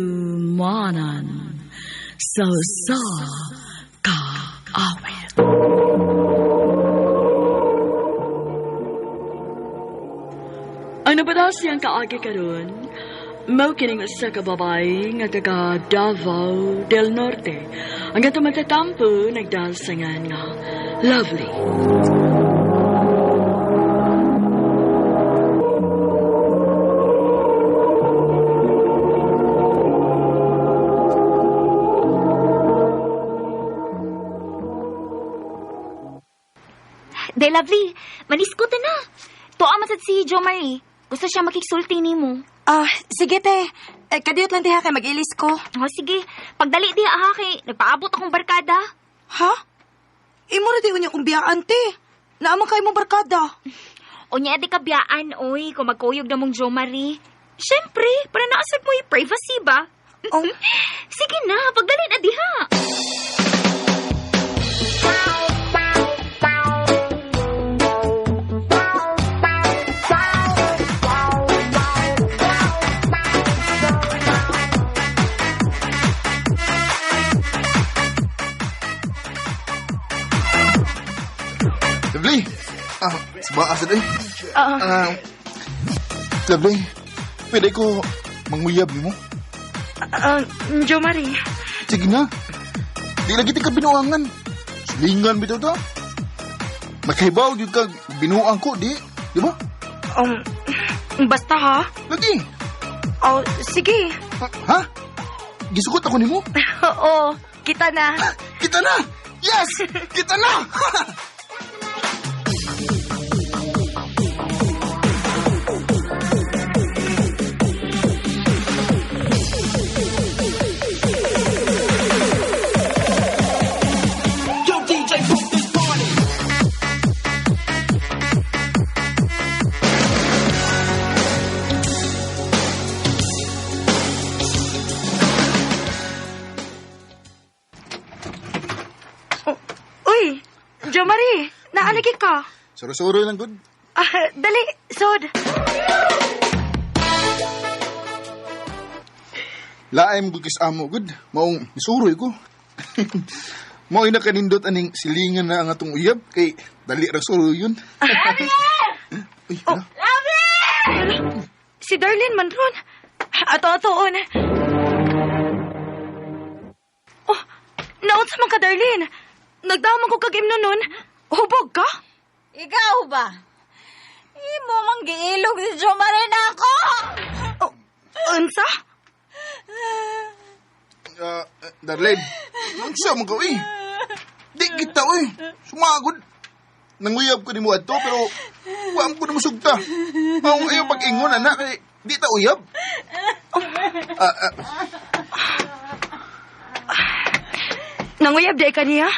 Handumanan sa usa ka awit. Ang nabadas siyang kaagi karon, mao kining usa ka babae nga taga Davao del Norte. Ang atong matatampo nagdalsangan nga Lovely. Day, Lovely, manisko ta na. Tuwa man sad si Jo Marie. Gusto siya makiksulti nimo. Ah, sige te. Eh, kadiyot lang diha kay mag-ilis ko. Oh, sige. Pagdali diha ha kay nagpaabot akong barkada. Ha? Imo ra di unya kong biyaan te. Naamang kay mo barkada. Unya di ka biyaan, oy, kung magkuyog na mong Jo Marie. Siyempre, para naasad mo yung privacy ba? Oh. Sige na, pagdali na diha. Lovely! Ah, sa asa eh. Ah, Ah, Lovely, pwede ko manguyab nimo? ah, Jo Marie. Sige na. Di lagi ka binuangan. Silingan bitaw ta. Makahibaw gyud ka binuang ko, di? Di ba? Basta ha? Lagi. Oh, sige. Ha? Ha? Gisugot ako nimo? Oo, kita na. Kita na! Yes! Kita na! Uy, Jo Marie, naalagi ka. Suro-suro lang gud. Ah, dali, sod. Laem gud kis amo gud. Maong nisuroy ko. Mao ina kanindot aning silingan na ang atong uyab kay dali ra suroy yun. Uy, hala. Si Darlene man ron. Ato-atoon. Oh, naunsa man ka, Darlene? Nagdamang ko kag imno nun. Hubog ka? Ikaw ba? Imo mang giilog si Jo Marie na ako! Oh, unsa? Ah, Darlene, unsa man ka uy? Di kita uy. Sumagod. Nanguyab ko nimo adto pero wa ko na musugta. Maong ayaw pag-ingon ana kay di ta uyab. Ah, ah, Nanguyab di ka niya?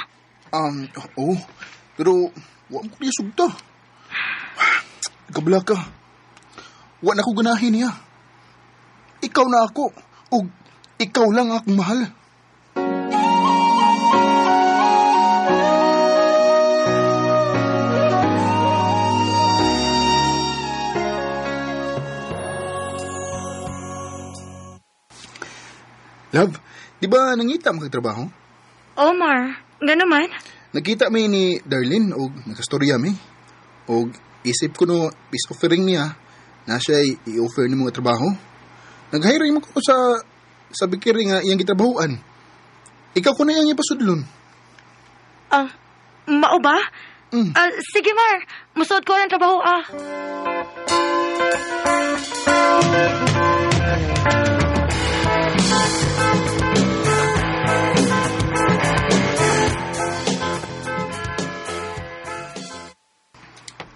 Oh, pero wa ko niya sugta. Kabla ka. Wa na ko ganahin niya. Ikaw na ako. Ug ikaw lang akong mahal. Love, di ba nangita makagtrabaho? Omar, gano man? Nagkita mi ni Darlene og nagkastorya mi. Og isip ko no peace offering niya na siya i-offer ni mga trabaho. Nag-hiring mo ko sa bakery nga iyang gitrabahoan. Ikaw ko na iyang ipasudlon. Ah, mao ba? Mm. Ah, sige, Mar. Musuot ko ng trabaho, ah.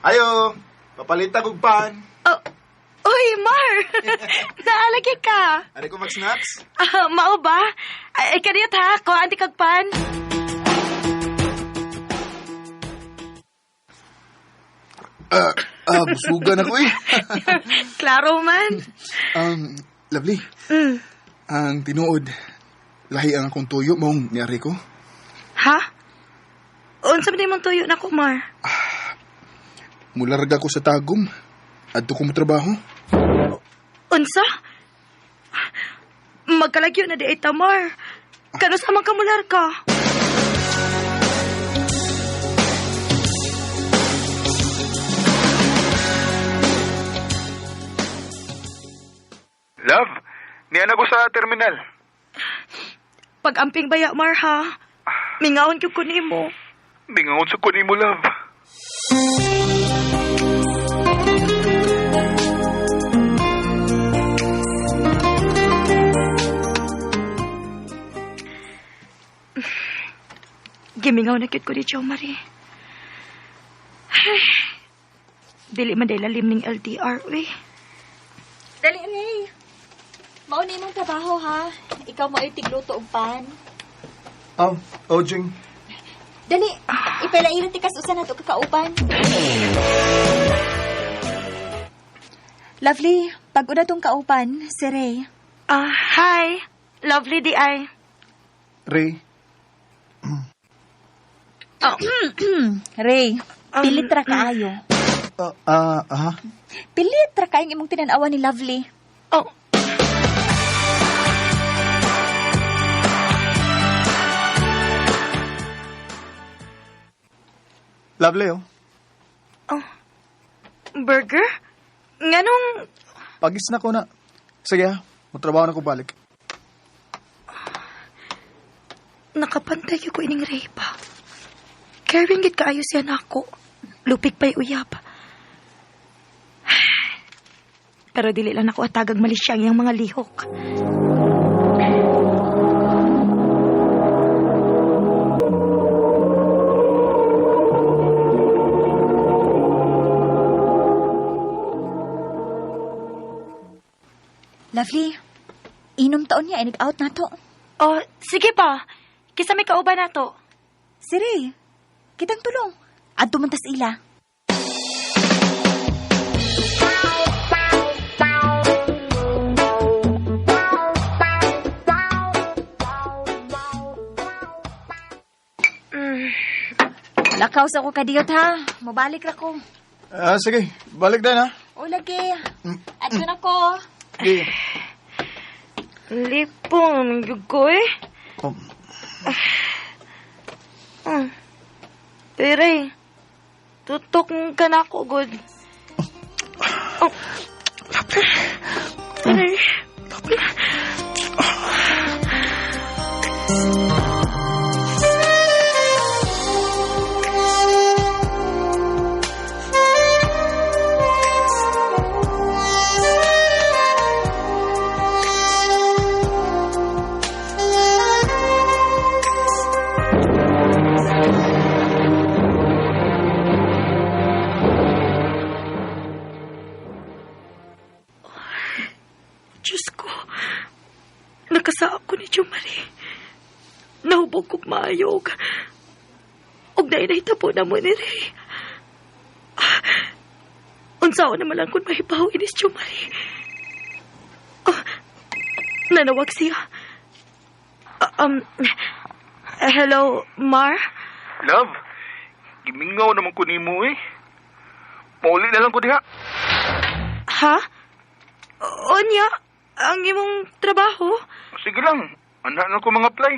Ayo, papalita kog pan. Oh, uy, Mar! Naalagi ka. Ari ko mag-snacks. Ah, mao ba? Ay, kaniyot ha, kuhaan di kag pan. Ah, busugan ako eh. Klaro man. Lovely. Ang tinuod, lahi ang akong tuyo mong niari ko. Ha? Unsa man imong tuyo nako, Mar? Mularga ko sa Tagum. Adto ko motrabaho. Unsa? Magkalagyo na di ay Tamar. Kano sa man kamular ka? Love, niyan ako sa terminal. Pag-amping baya, Mar, ha? Mingaon ko nimo. Mingaon sa ko nimo, love. Gimingaw na gyud ko ni Jo Marie. Ay, dili man day lalim ning LDR, uy. Dali, Ray. Mao ni imong trabaho, ha? Ikaw mo ay tigluto og pan. Oh, Jing. Dali, ipalairan tikas usa na to kakauban. Lovely, pag-una tong kauban, si Ray. Hi. Lovely di ay. Ray. Oh. Ray, pilit ra kaayo. Aha. Pilit ra kaayong imong tinan-awa ni Lovely. Oh. Lovely, oh. Oh. Burger? Nganong... Pagis na ko na. Sige, ha. Mutrabaho na ko balik. Nakapantay ko ining Ray pa. Caring gid kaayo siya nako. Lupig pa'y uyab. Pero dili lang ako atagag mali siya ang iyang mga lihok. Lovely, inom taon niya, inig out na to. Oh, sige pa. Kisa may kauban na to. Si Ray, kitang tulong. Adto man tas ila. Lakaw sa ko kadiyot ha. Mabalik ra ko. Sige, balik din ha. O lagi. Adto na ko. Sige. Lipong, ko eh. Oh. Pero eh, tutok ka na ako, good. Oh. Aray. Diyos ko, nakasaak ko ni Jo Marie. Nahubog kog maayog. Og nainahitabo na mo ni Ray. Unsaon naman lang kung mahibaw inis Jo Marie. Oh, nanawag siya. Hello, Mar? Love, gimingaw naman ko nimo eh. Mauli na lang ko diha. Ha? Onya, ang imong trabaho? Sige lang, anak na ko mga apply.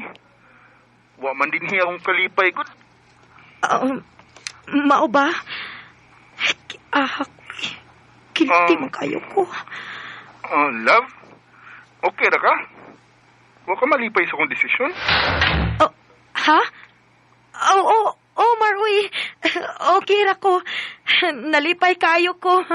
Wa man din hiya akong kalipay ko. Mao ba? Ahak. Kiliti man kayo ko. Love, okay ra ka? Wa ka malipay sa akong desisyon? Oh, ha? Oh, Mar, uy. Okay ra ko. Nalipay kayo ko.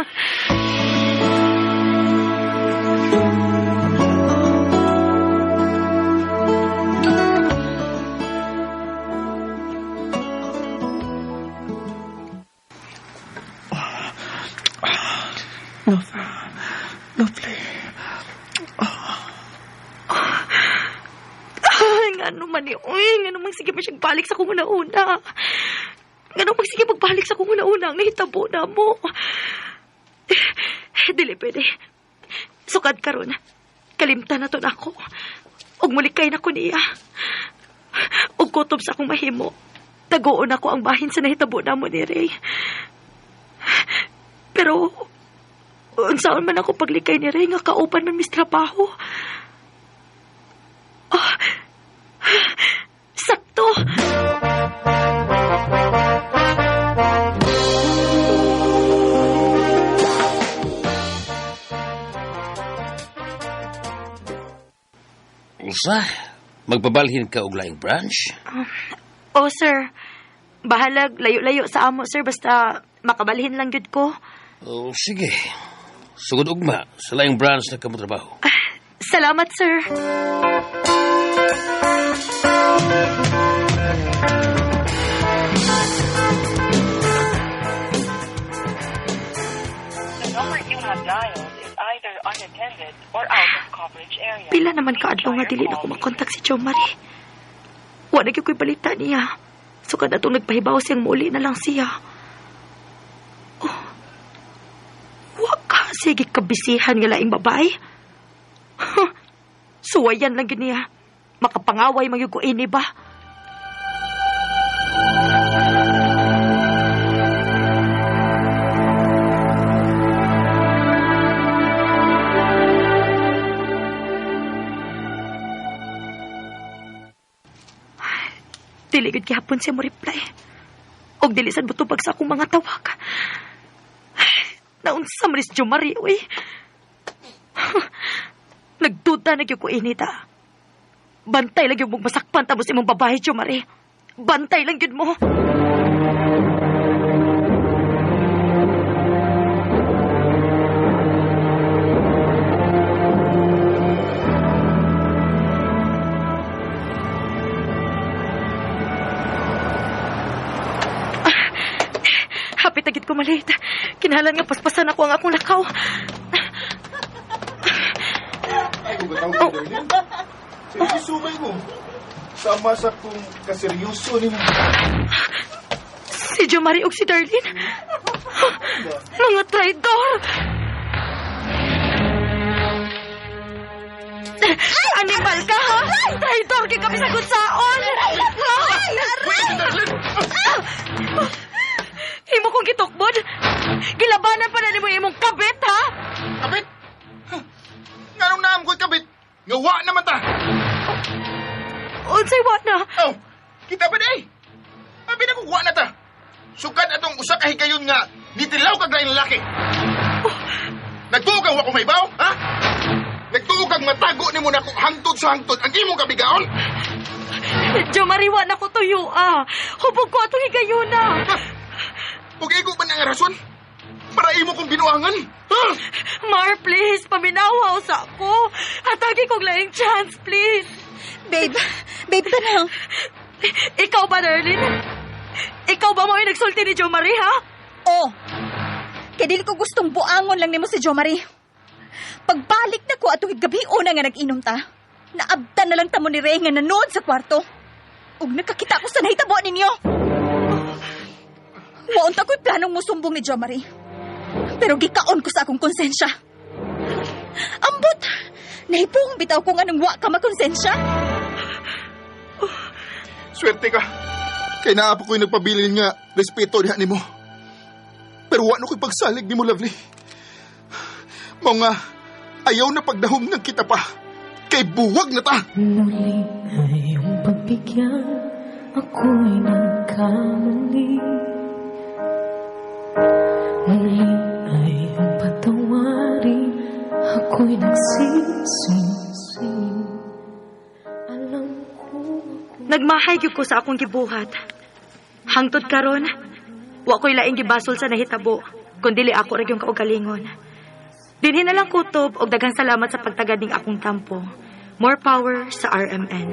Lovely. Ay, ngano man eh. Uy, ngano man sige pa siyang balik sa kung una-una. Ngano man sige magbalik sa kung una-una ang nahitabo na mo. Dili pwede. Sukad karon. Kalimtan na to na ako. Ug mulikay na ko niya. Ug kutob sa akong mahimo. Tagoon ako ang bahin sa nahitabo na mo ni Ray. Pero, unsaon man ako paglikay ni Ray nga kauban man mis trabaho. Oh, sakto! Usa, magpabalhin ka og laing branch? Oh, sir. Bahalag, layo-layo sa amo, sir. Basta makabalhin lang gyud ko. Oh, sige. Sugod ugma, sa laing branch na ka mo trabaho. Salamat, sir. The number you have dialed is either unattended or out of coverage area. Pila naman kaadlaw nga dili na ko makontak si Jo Marie. Wa na gyud ko'y balita niya. Sukad atong nagpahibaw siyang muuli na lang siya. Oh. Wa ka sige kabisihan nga laing babae. Huh. Suwayan lang gyud niya. Makapangaway man gyud ko ini ba? Dili gud gihapon siya mo reply. Og dili sad motubag sa akong mga tawag. Naunsa man ni si Jo Marie, uy. Nagduda na gyud ko ini ta. Bantay lang gyud mong masakpan tapos imong babae, Jo Marie. Bantay lang gyud mo. Hapit na gid ko malate. Kinahanglan nga paspasan ako ang akong lakaw. Ay, kung katawag oh. Darlene. Seryoso ba mo? Sama sa kung kaseryoso ni mo. Si Jo Marie ug si Darlene. Mga traidor! Animal ka, ha? Traidor kay kami sa gutsaon! Imo kong gitukbod? Gilabanan pa na nimo imong kabit, ha? Kabit? Huh. Nganong naam ko'y kabit? Nga wa naman ta! Unsay wa na? Oh, kita ba di? Abi na kung wa na ta. Sukad atong usa ka higayon nga nitilaw kag laing lalaki. Nagtuo kang wa ko maibaw, ha? Nagtuo kang matago nimo nako hangtod sa hangtod ang imong kabigaon. Jo Marie, wa na ko tuyo, ah. Hubog ko atong higayuna. Ha? Ug igo ba na nga rason? Para imo kong binuangan? Ha? Mar, please, paminaw sa ako. Hatagi kong laing chance, please. Babe, babe, tanaw. Ikaw ba, Darlene? Ikaw ba mo yung nagsulti ni Jo Marie, ha? Oh, kay dili ko gustong buangon lang nimo si Jo Marie. Pagbalik na ko atong gabi una nga nag-inom ta. Naabtan na lang ta mo ni Rey nga nanood sa kwarto. Ug nakakita ko sa nahitabo ninyo. Waon ta ko'y planong musumbong ni Jo Marie. Pero gikaon ko sa akong konsensya. Ambot, nahipong bitaw ko nga nang wa ka makonsensya. Swerte ka. Kay naa pa ko'y nagpabilin nga respeto diha nimo. Pero wa na ko'y pagsalig nimo, Lovely. Mao nga, ayaw na pagdahom ng kita pa. Kay buwag na ta. Muli na iyong pagbigyan, ako'y nagkamali. Muli na iyong patawarin, ako'y nagsisisi. Alam ko ako Nagmahay gyud ko sa akong gibuhat. Hangtod karon, wa ko'y laing gibasol sa nahitabo, kundi ako ra gyud kaugalingon. Dinhi na lang kutob og daghang salamat sa pagtagad ning akong tampo. More power sa RMN.